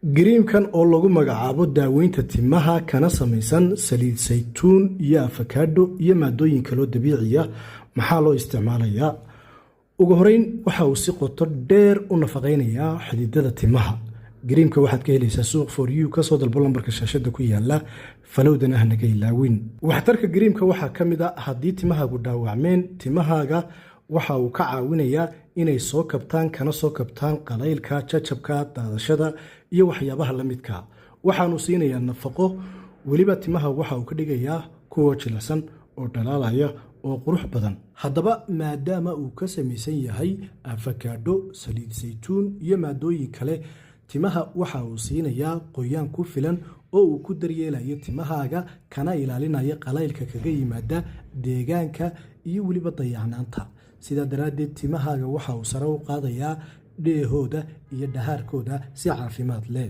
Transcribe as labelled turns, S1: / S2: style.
S1: Gariimkan oo lagu magacaabo daaweynta timaha, kana samaysan saliid saytuun iyo afakaadho iyo maadooyin kaloo dabiiciya, maxaa loo isticmaalayaa? Ugu horeyn, waxa uu si qoto dheer u nafaqaynayaa xididada timaha. Gariimka waxaad ka helaysaa Suuq For You. Kasoo dalbo lambarka shaashada ku yaala. Followdana hanaga ilaawin. Waxtarka gariimka waxaa ka mid a, haddii timahaagu dhaawacmeen, timahaaga waxa uu ka caawinayaa inay soo kabtaan, kana soo kabtaan qalaylka, jajabka, daadashada iyo waxyaabaha la midka. Waxaanu siinayaa nafaqo. Weliba timaha waxa uu ka dhigayaa kuwa jilicsan oo dhalaalaya oo qurux badan. Haddaba, maadaama uu ka samaysan yahay afakaadho, saliid saytuun iyo maadooyin kale, timaha waxa uu siinayaa qoyaan ku filan oo uu ku daryeelayo timahaaga, kana ilaalinayo qalaylka kaga yimaada deegaanka iyo weliba dayacnaanta. Sidaa daraaddeed, timahaaga waxa uu sare u qaadayaa dheehooda iyo dhahaarkooda si caafimaad leh.